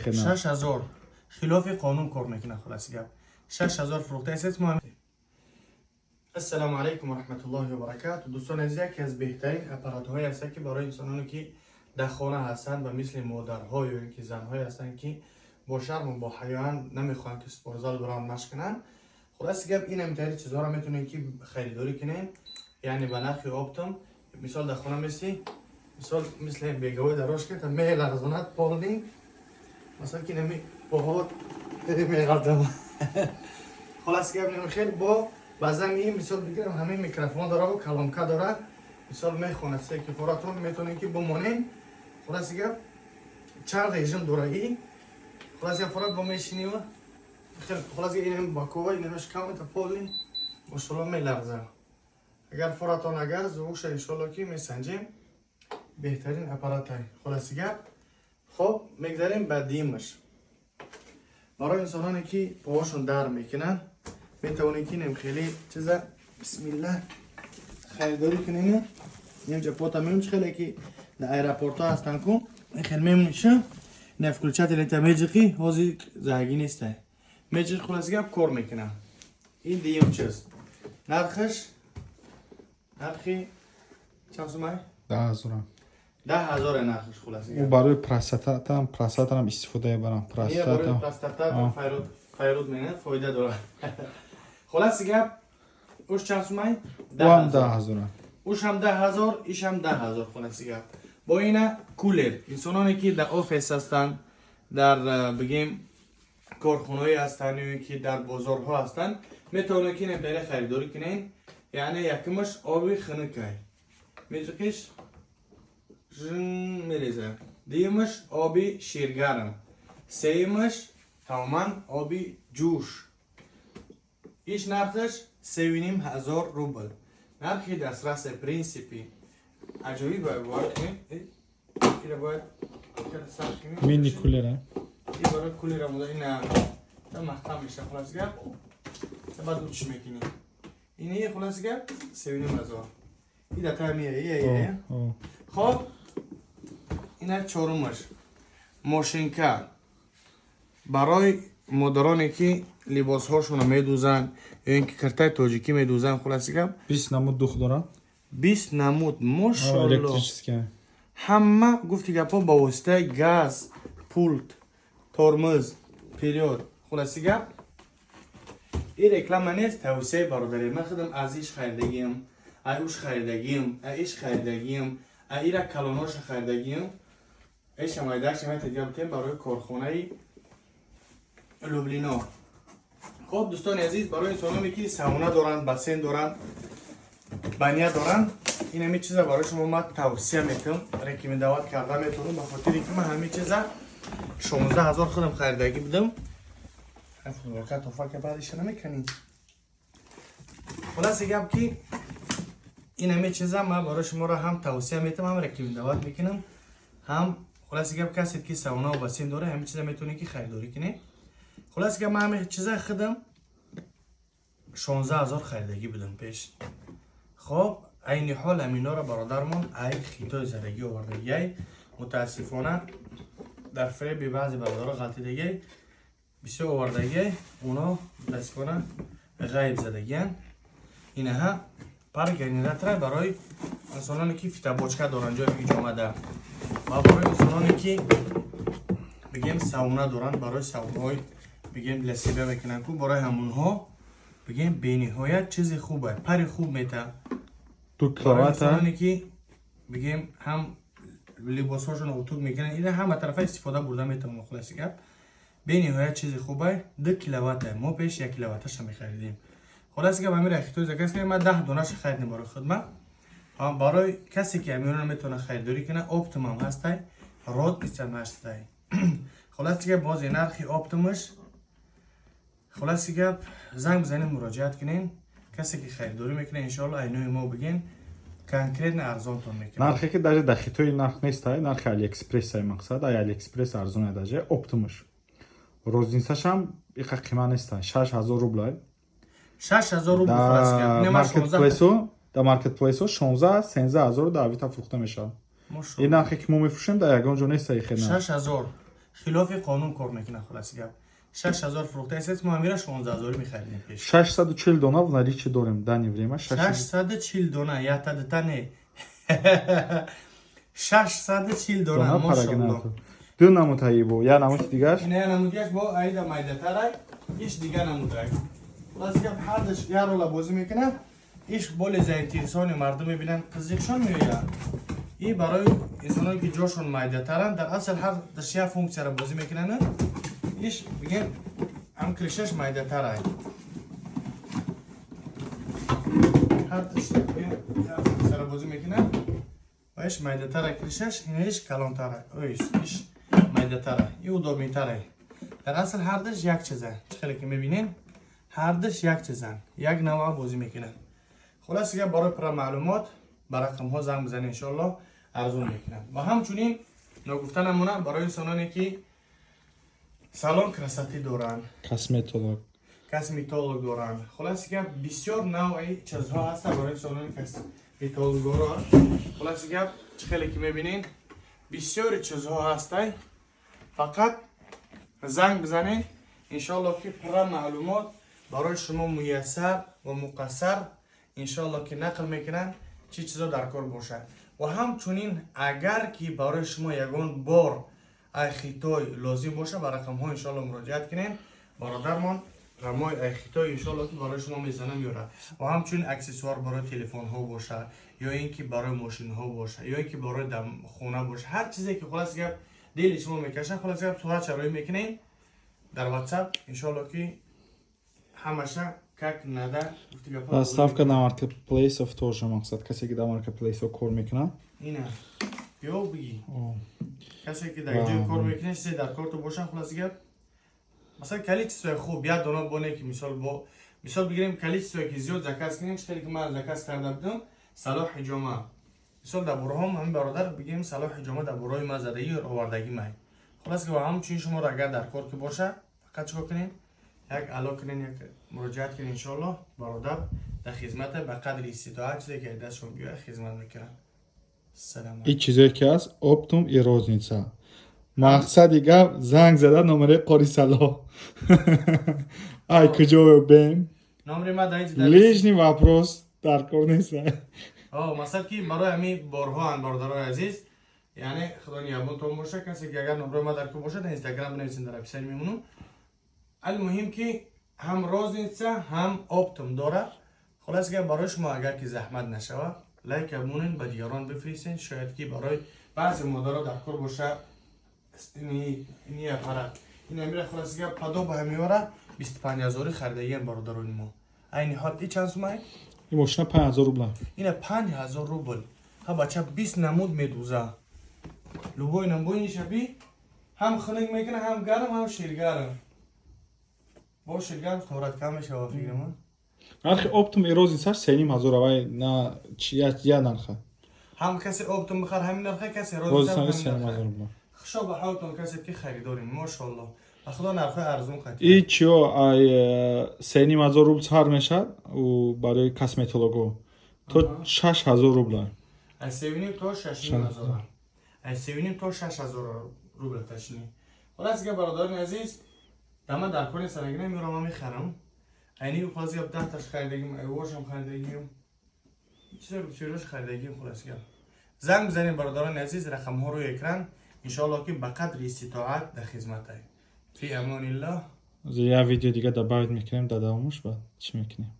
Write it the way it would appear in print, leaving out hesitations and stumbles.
6000 хилофи қонун кор мекунад. Хулоси гап, 6000 фурӯхта истед мо. Ассалому алайкум ва раҳматуллоҳи ва баракату. Дӯстони азиз, яке аз беҳтарин аппаратҳое ҳастанд, ки барои инсононе, ки дар хона ҳастанд ва мисли модарҳо ё ин ки занҳое ҳастанд, ки бо шарму бо ҳаёан намехоҳанд, ки спортзал баранд, машқ кунанд. Хулоси гап, ин ҳамитари чизҳоро метавонед, ки харидорӣ кунед, яъне ба нархи оптом. Мисол, дар хона месӣ, мисол, мисли беговой дорожка та меларзонад полный. Масалан, ки нами поҳо меғалтам. Хулоси гап, нами хел бо баъзан ин, мисол бигирам, ҳамин микрофон дора ва колонка дора, мисол, мехонад се ки форатон метавонед, ки бимонед. Хулоси гап, чанд режим дора и. Хулоси гап, форат бо мешинӣ ва хел. Хулоси гап, инам бакова, инамаш камета, полный, мошалло, меларза. Агар форатон, агар звук ша, иншолло, ки месанҷем, беҳтарин аппаратай. Хулоси гап, хоб, мегзарем ба димаш. Барои инсононе, ки поҳошон дар мекунанд, метавонед, ки инам хеле чиза, бисмилла, харидорӣ кунед. Инҷа пота мемон, хеле ки дар аэропортҳо ҳастанд ку, хел мемониша. Не, включатель та меҷиқи, ҳозир заҳагӣ нестай, меҷиқ. Хулоси гап, кор мекунад. Ин дуюм чиз. Нархаш, нархи чанд сумай? 10 ҳазорам. 10 ҳазоре нархаш, хулоси Ӯ гап. Барои простатам истифода мебарам. Ия, барои Простата. Простата файруд менад, фоида дорад. Хулоси гап, уш чанд сумай? Ӯ ҳам 10 ҳазорам. Уш ҳам 10 ҳазор, иш ҳам 10 ҳазор. Хулоси гап, бо ина кулер. Инсононе, ки дар офис ҳастанд, дар бигем, корхонаҳое ҳастанд ё ин ки дар бозорҳо ҳастанд, метавонед, ки ина бере харидорӣ кунед. Яъне якумаш оби хунукай, меҷиқиш, жин мерезад. Дуюмаш оби ширгарм, сеюмаш тамоман оби ҷӯш. Иш нархаш 3500 рубл, нархи дастрасе, принципи аҷоиб. Бояд бовар кунед, ира бояд хеле сахт кунем. Мини кулера. И барои кулера буда, ина та маҳкам меша. Хулоси гап, та баъд учиш мекунӣ. Ини, хулоси гап, 3500. И да тая мия ия. Хоб, ина чорумаш мошинка барои модароне, ки либосҳошонро медӯзанд ё ин ки киртаи тоҷикӣ медӯзанд. Хулоси гап, 20 намуд дух дора. 20 намуд, мошолло. Электрический. Ҳама, гуфти гапҳо, ба воситаи газ, пульт, тормоз, вперёд. Хулоси гап, ин реклама нест, тавсияи бародарӣ. Ман худам аз иш харидагиам, ай уш харидагиам, ай иш харидагиам, ай ира калоноша харидагиам. Эшам айдакшам айтадига бутем барои корхонаи Люблино. Хоб, дӯстони азиз, барои инсононе, ки сауна доранд, бассейн доранд, баня доранд, ин ҳамин чиза барои шумо ман тавсия метавам, рекомендовать карда метавонам, ба хотире ки ман ҳамин чиза 16 000 худам харидагӣ будам. Футболка тофака баъдиша намеканӣ. Хулоси гап, ки ин ҳамин чиза ман барои шуморо ҳам тавсия метавам, ҳам рекомендовать мекунам. Ҳам, хулоси гап, касе, ки сауна ва бассейн дора, ҳамин чиза метавонед, ки харидорӣ кунед. Хулоси гап, ман ҳамин чиза худам 16 000 харидагӣ будам пеш. Хоб, айни ҳол ҳаминоро бародармон ай Хитой задагӣ овардагиай. Мутаассифона, дар фиреби баъзе бародаро ғалтидагиай, бисёр овардагиай, оно мутаассифона ғайб задагиянд. Инаҳа парогенератора барои инсононе, ки фитобочка доранд, ҷои иҷомада, ва барои инсононе, ки, бигем, сауна доранд, барои саунаҳои, бигем, для себя мекунанд ку, барои ҳамонҳо, бигем, бениҳоят чизи хубе, пари хуб мета. Ду Барои киловатта. инсононе, ки, бигем, ҳам либосҳошонро утюг мекунанд, ина ҳама тарафа истифода бурда метавонад. Хулоси гап, бениҳоят чизи хубе. 2 киловатта, мо пеш 1 киловатташа мехаридем. Хулоси гап, ҳамин рахитой заказ кардем, ман 10 донаша харидем барои хидмат. Барои касе, ки ҳаминро метавонад харидорӣ кунад, оптом ҳам ҳастай, розница м ҳастай. Хулоси гап, бози нархи оптом аш. Хулоси гап, занг бизанед, муроҷиат кунед. Касе, ки харидорӣ мекунад, иншоалло, айнои мо биген, конкретно арзонтон мекунад. Нархе, ки даже дар Хитой нарх нестай, нархи Алиэкспресс ай, мақсад, ай Алиэкспресс арзон даже оптом аш. Розница шам иқа қима нестай, 6000 рублай. 6000 рубл, хулоси гап. Дар Не, ман 16 маркетплейсо, дар маркетплейсо 16 13 ҳазор дар Авито фурӯхта мешавад. Ин нархе, ки мо мефурӯшем, дар ягон ҷо нестай хел нарх. 6000. Хилофи қонун кор мекунад. Хулоси гап, 6000 фурӯхта истед, мо ҳамира 16 ҳазорӣ мехаридем пеш. 640 дона в наличии дорем данный время. 640 дона, якта дута не, 640 дона. Дона. Мошалло. Парагнато ду намуд ҳаибо, як намуди дигаш. Ина я намудияш бо аида майдатарай, иш дига намудай. Хулоси гап, ҳардаш як рола бозӣ мекунад. Иш боле заинтересованный мардум мебинанд, қизиқшон меояд. И барои инсоное ки ҷошон майдатаранд. Дар асл ҳар даш як функсияро бозӣ мекунанд. Иш бигем, ҳам крышаш майдатарай, ҳар даш бигем як функсияро бозӣ мекунад ва иш майдатара крышаш, ина иш калонтара, иш иш майдатара и удобныйтарай. Дар асл ҳардаш як чиза. Чӣ хеле ки мебинем, ҳардаш як чизан, як навъа бозӣ мекунанд. Хулоси гап, барои пурра маълумот ба рақамҳо занг бизанед, иншоалло арзон мекунанд. Ва ҳамчунин ногуфта намона, барои инсононе ки салон красоты доранд, косметолог, косметолог доранд, хулоси гап, бисёр навъи чизҳо ҳастанд барои инсонони косметологоро. Хулоси гап, чӣ хеле ки мебинед, бисёри чизҳо ҳастай. Фақат занг бизанед, иншоалло ки пурра маълумот барои шумо муяссар ва муқассар иншоалло ки нақл мекунанд, чӣ чизо дар кор бошад. Ва ҳамчунин агар ки барои шумо ягон бор ай Хитой лозим боша, ба рақамҳо иншоалло муроҷиат кунед. Бародармон рамои ай Хитой иншоалло ки барои шумо мезана, меёрад. Ва ҳамчунин аксессуар барои телефонҳо боша ё ин ки барои мошинҳо боша ё ин ки барои хона боша, ҳар чизе ки, хулоси гап, дили шумо мекаша, хулоси гап, сурат шароӣ мекунед дар WhatsApp, иншоалло ки ҳамаша как надо гуфти гапҳо. Доставка на маркетплейсов тоже. Мақсад, касе ки дар маркетплейсов кор мекунад. Ина биё, бигӣ, касе ки дар ҷои кор мекунад, чизе дар корту боша. Хулоси гап, масалан, количествои хуб, як дона боне ки мисол, бо мисол бигирем, количествое ки зиёд заказ кунем. Чӣ ки ман заказ карда будам салоҳ ҳиҷома, мисол, дар борҳом ҳамин бародар, бигирем, салоҳ ҳиҷома дар борои ма задагӣ овардагӣ май. Хулос ки ҳамчунин шуморо агар дар кор ки боша, фақат чикор кунед? Як ало кунед, як муроҷиат кунед, иншоаллоҳ бародар дар хизмата, ба қадри иститоат, чизе ки дастшон биёяд, хизмат мекунанд. Салом. Ин чизое ки ҳаст, оптом и розница. Мақсади гап, занг зада номераи Қори Салоҳ, ай куҷо бем. Номери ма дар Лишний вопрос дар кор нест. Масалан, ки барои ҳамин борҳоанд, бародарои азиз, яъне худо нигаҳбонтон боша. Касе ки агар номерои ма дар кор бошад, дар Инстаграм бинависед, дар описание мемонам. Алмуҳим ки ҳам розница, ҳам оптом дорад. Хулос гап, барои шумо агар ки заҳмат нашавад, лайк бимонед, ба дигарон бифиристед, шояд ки барои баъзе модаро дар кор боша ини аппарат. Ин амира, хулос гап, падо ба ҳамиёра 25 ҳазорӣ харидагиан бародарони мо. Айни ҳол и чанд сумай? Ин мошина 5000 рубла. Ина 5000 рубл. Ҳа, бача, 20 намуд медуза, любой намбои шаби, ҳам хунук мекунад, ҳам гарм, ҳам ширгарм. Бо ширгарм ҳорат кам мешава, фикри ман. Нархи оптом и розницаш 3500, авай на я нарха. Ҳам касе оптом бихар, ҳамин нарха, касе розница розница. 3500 рубла. Хушо ба ҳолтон, касе ки харидорем. Мошоалло, ба худо, нархҳои арзон қатӣ. И чиё, ай 3500 рубл сар мешавад, ӯ барои косметолого то 6000 рубла. Аз 3,5 то 6,5 ҳазор, аз 3,5 то 6000 рубл ташни. Хулас га, бародарони азиз, дама дар кори сарагина меорам, мехарам. Айни, хулас гап, 10таш харидагим, айвошам харидагим, чизо бисёрош харидагим. Хулас гап, занг бизанед, бародарони азиз, рақамҳо рӯи экран. Иншоалло ки ба қадри иститоат дар хизматай. Фи амониллоҳ. Як видео дига добавить мекунем дар давомаш, баъд чӣ мекунем.